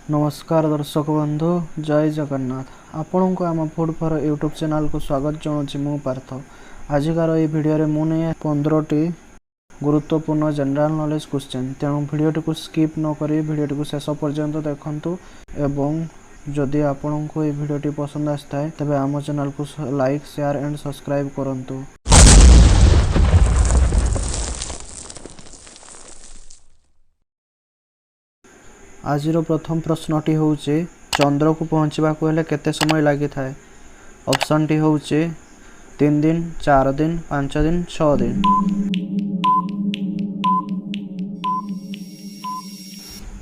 ନମସ୍କାର ଦର୍ଶକ ବନ୍ଧୁ, ଜୟ ଜଗନ୍ନାଥ। ଆପଣଙ୍କୁ ଆମ ଫୁଡ଼୍ ଫର୍ ୟୁଟ୍ୟୁବ୍ ଚ୍ୟାନେଲକୁ ସ୍ୱାଗତ ଜଣାଉଛି। ମୁଁ ପାର୍ଥ। ଆଜିକାର ଏହି ଭିଡ଼ିଓରେ ମୁଁ ନେଇ 15ଟି ଗୁରୁତ୍ୱପୂର୍ଣ୍ଣ ଜେନେରାଲ ନଲେଜ କ୍ୱେଶ୍ଚନ୍। ତେଣୁ ଭିଡ଼ିଓଟିକୁ ସ୍କିପ୍ ନ କରି ଭିଡ଼ିଓଟିକୁ ଶେଷ ପର୍ଯ୍ୟନ୍ତ ଦେଖନ୍ତୁ ଏବଂ ଯଦି ଆପଣଙ୍କୁ ଏହି ଭିଡ଼ିଓଟି ପସନ୍ଦ ଆସିଥାଏ, ତେବେ ଆମ ଚ୍ୟାନେଲକୁ ଲାଇକ୍, ସେୟାର ଆଣ୍ଡ ସବସ୍କ୍ରାଇବ୍ କରନ୍ତୁ। ଆଜିର ପ୍ରଥମ ପ୍ରଶ୍ନଟି ହେଉଛି, ଚନ୍ଦ୍ରକୁ ପହଞ୍ଚିବାକୁ ହେଲେ କେତେ ସମୟ ଲାଗିଥାଏ? ଅପସନ୍ଟି ହେଉଛି 3 ଦିନ, 4 ଦିନ, 5 ଦିନ, 6 ଦିନ।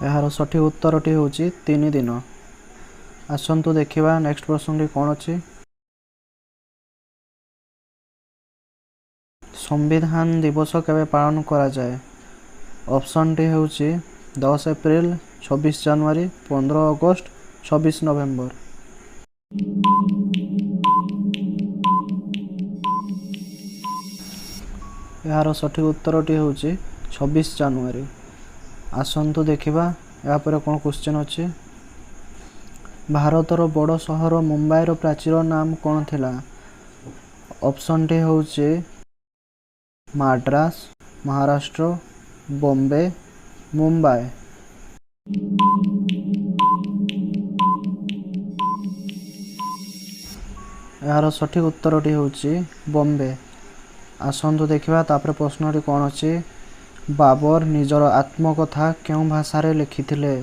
ଏହାର ସଠିକ୍ ଉତ୍ତରଟି ହେଉଛି 3 ଦିନ। ଆସନ୍ତୁ ଦେଖିବା ନେକ୍ସଟ ପ୍ରଶ୍ନଟି କ'ଣ ଅଛି। ସମ୍ବିଧାନ ଦିବସ କେବେ ପାଳନ କରାଯାଏ? ଅପସନ୍ଟି ହେଉଛି 10 ଏପ୍ରିଲ, 26 ଜାନୁଆରୀ, 15 ଅଗଷ୍ଟ, 26 ନଭେମ୍ବର। ଏହାର ସଠିକ୍ ଉତ୍ତରଟି ହେଉଛି 26 ଜାନୁଆରୀ। ଆସନ୍ତୁ ଦେଖିବା ଏହାପରେ କ'ଣ କ୍ୱେଶ୍ଚନ୍ ଅଛି। ଭାରତର ବଡ଼ ସହର ମୁମ୍ବାଇର ପ୍ରାଚୀନ ନାମ କ'ଣ ଥିଲା? ଅପସନ୍ଟି ହେଉଛି ମାଡ୍ରାସ, ମହାରାଷ୍ଟ୍ର, ବମ୍ବେ, ମୁମ୍ବାଇ। ଏହାର ସଠିକ୍ ଉତ୍ତରଟି ହେଉଛି ବମ୍ବେ। ଆସନ୍ତୁ ଦେଖିବା ତାପରେ ପ୍ରଶ୍ନଟି କ'ଣ ଅଛି। ବାବର ନିଜର ଆତ୍ମକଥା କେଉଁ ଭାଷାରେ ଲେଖିଥିଲେ?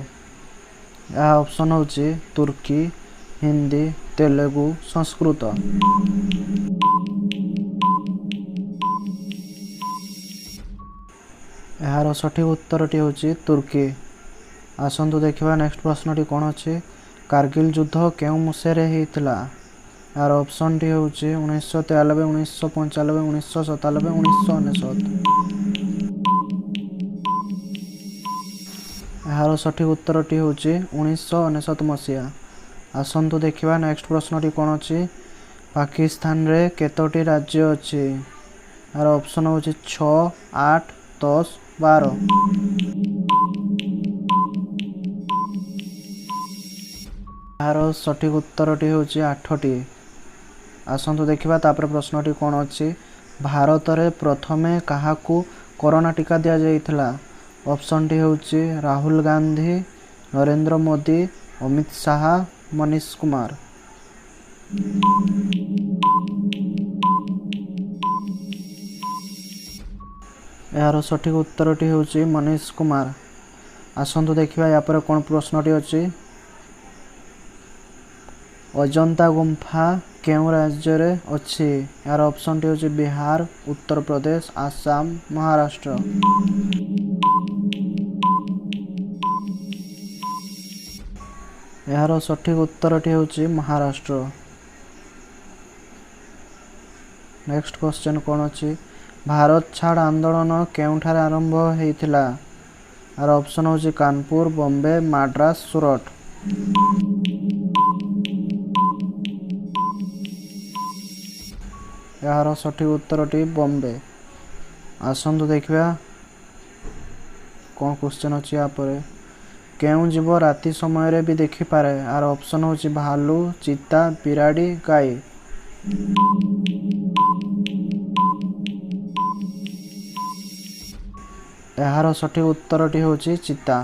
ଏହା ଅପସନ୍ ହେଉଛି ତୁର୍କୀ, ହିନ୍ଦୀ, ତେଲୁଗୁ, ସଂସ୍କୃତ। ଏହାର ସଠିକ୍ ଉତ୍ତରଟି ହେଉଛି ତୁର୍କୀ। ଆସନ୍ତୁ ଦେଖିବା ନେକ୍ସଟ ପ୍ରଶ୍ନଟି କ'ଣ ଅଛି। କାର୍ଗିଲ ଯୁଦ୍ଧ କେଉଁ ମସିହାରେ ହେଇଥିଲା? ଏହାର ଅପସନ୍ଟି ହେଉଛି 1993, 1995, 1997, 1999। ଏହାର ସଠିକ୍ ଉତ୍ତରଟି ହେଉଛି 1999 ମସିହା। ଆସନ୍ତୁ ଦେଖିବା ନେକ୍ସଟ ପ୍ରଶ୍ନଟି କ'ଣ ଅଛି। ପାକିସ୍ତାନରେ କେତୋଟି ରାଜ୍ୟ ଅଛି? ଏହାର ଅପସନ୍ ହେଉଛି 6, 8, 10, 12। ଏହାର ସଠିକ୍ ଉତ୍ତରଟି ହେଉଛି ଆଠଟି। ଆସନ୍ତୁ ଦେଖିବା ତାପରେ ପ୍ରଶ୍ନଟି କ'ଣ ଅଛି। ଭାରତରେ ପ୍ରଥମେ କାହାକୁ କରୋନା ଟୀକା ଦିଆଯାଇଥିଲା? ଅପସନ୍ଟି ହେଉଛି ରାହୁଲ ଗାନ୍ଧୀ, ନରେନ୍ଦ୍ର ମୋଦି, ଅମିତ ଶାହା, ମନୀଷ କୁମାର। ଏହାର ସଠିକ୍ ଉତ୍ତରଟି ହେଉଛି ମନୀଷ କୁମାର। ଆସନ୍ତୁ ଦେଖିବା ୟାପରେ କ'ଣ ପ୍ରଶ୍ନଟି ଅଛି। ଅଜନ୍ତା ଗୁମ୍ଫା କେଉଁ ରାଜ୍ୟରେ ଅଛି? ଏହାର ଅପସନ୍ଟି ହେଉଛି ବିହାର, ଉତ୍ତରପ୍ରଦେଶ, ଆସାମ, ମହାରାଷ୍ଟ୍ର। ଏହାର ସଠିକ୍ ଉତ୍ତରଟି ହେଉଛି ମହାରାଷ୍ଟ୍ର। ନେକ୍ସଟ କ୍ୱେଶ୍ଚନ୍ କ'ଣ ଅଛି? ଭାରତ ଛାଡ଼ ଆନ୍ଦୋଳନ କେଉଁଠାରେ ଆରମ୍ଭ ହେଇଥିଲା? ଏହାର ଅପସନ୍ ହେଉଛି କାନପୁର, ବମ୍ବେ, ମାଡ୍ରାସ, ସୁରଟ। ଏହାର ସଠିକ୍ ଉତ୍ତରଟି ବମ୍ବେ। ଆସନ୍ତୁ ଦେଖିବା କ'ଣ କ୍ୱେଶ୍ଚନ୍ ଅଛି ୟା ପରେ। କେଉଁ ଜୀବ ରାତି ସମୟରେ ବି ଦେଖିପାରେ? ଏହାର ଅପସନ୍ ହେଉଛି ଭାଲୁ, ଚିତା, ବିରାଡ଼ି, ଗାଈ। ଏହାର ସଠିକ୍ ଉତ୍ତରଟି ହେଉଛି ଚିତା।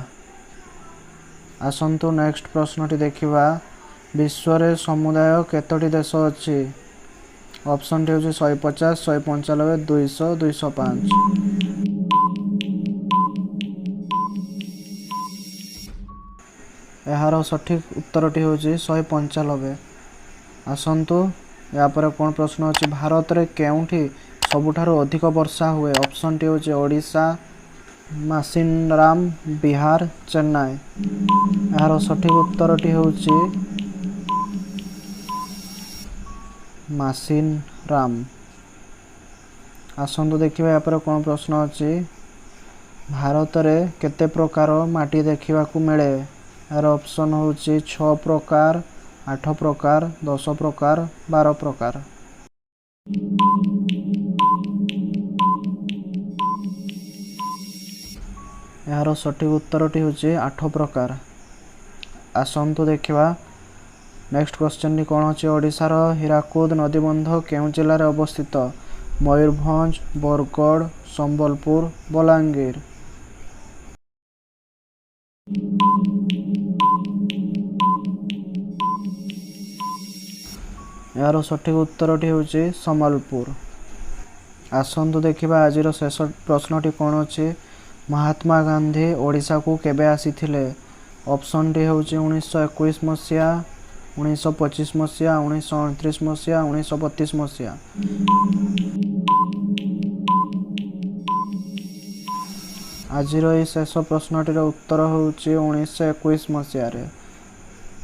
ଆସନ୍ତୁ ନେକ୍ସଟ ପ୍ରଶ୍ନଟି ଦେଖିବା। ବିଶ୍ୱରେ ସମୁଦାୟ କେତୋଟି ଦେଶ ଅଛି? ଅପସନ୍ଟି ହେଉଛି 150, 195, 200, 205। ଏହାର ସଠିକ୍ ଉତ୍ତରଟି ହେଉଛି 195। ଆସନ୍ତୁ ଏହାପରେ କ'ଣ ପ୍ରଶ୍ନ ଅଛି। ଭାରତରେ କେଉଁଠି ସବୁଠାରୁ ଅଧିକ ବର୍ଷା ହୁଏ? ଅପସନ୍ଟି ହେଉଛି ଓଡ଼ିଶା, ମାସିନରାମ, ବିହାର, ଚେନ୍ନାଇ। ଏହାର ସଠିକ୍ ଉତ୍ତରଟି ହେଉଛି ମାସିନରାମ। ଆସନ୍ତୁ ଦେଖିବା ଏହାପରେ କ'ଣ ପ୍ରଶ୍ନ ଅଛି। ଭାରତରେ କେତେ ପ୍ରକାର ମାଟି ଦେଖିବାକୁ ମିଳେ? ଏହାର ଅପସନ୍ ହେଉଛି 6 ପ୍ରକାର, 8 ପ୍ରକାର, 10 ପ୍ରକାର, 12 ପ୍ରକାର। ଏହାର ସଠିକ୍ ଉତ୍ତରଟି ହେଉଛି 8 ପ୍ରକାର। ଆସନ୍ତୁ ଦେଖିବା ନେକ୍ସଟ କ୍ୱେଶ୍ଚନଟି କ'ଣ ଅଛି। ଓଡ଼ିଶାର ହୀରାକୁଦ ନଦୀବନ୍ଧ କେଉଁ ଜିଲ୍ଲାରେ ଅବସ୍ଥିତ? ମୟୂରଭଞ୍ଜ, ବରଗଡ଼, ସମ୍ବଲପୁର, ବଲାଙ୍ଗୀର। ଏହାର ସଠିକ୍ ଉତ୍ତରଟି ହେଉଛି ସମ୍ବଲପୁର। ଆସନ୍ତୁ ଦେଖିବା ଆଜିର ଶେଷ ପ୍ରଶ୍ନଟି କ'ଣ ଅଛି। ମହାତ୍ମା ଗାନ୍ଧୀ ଓଡ଼ିଶାକୁ କେବେ ଆସିଥିଲେ? ଅପସନ୍ଟି ହେଉଛି 1921 ମସିହା, 1925 ମସିହା, 1929 ମସିହା, 1932 ମସିହା। ଆଜିର ଏହି ଶେଷ ପ୍ରଶ୍ନଟିର ଉତ୍ତର ହେଉଛି 1921 ମସିହାରେ।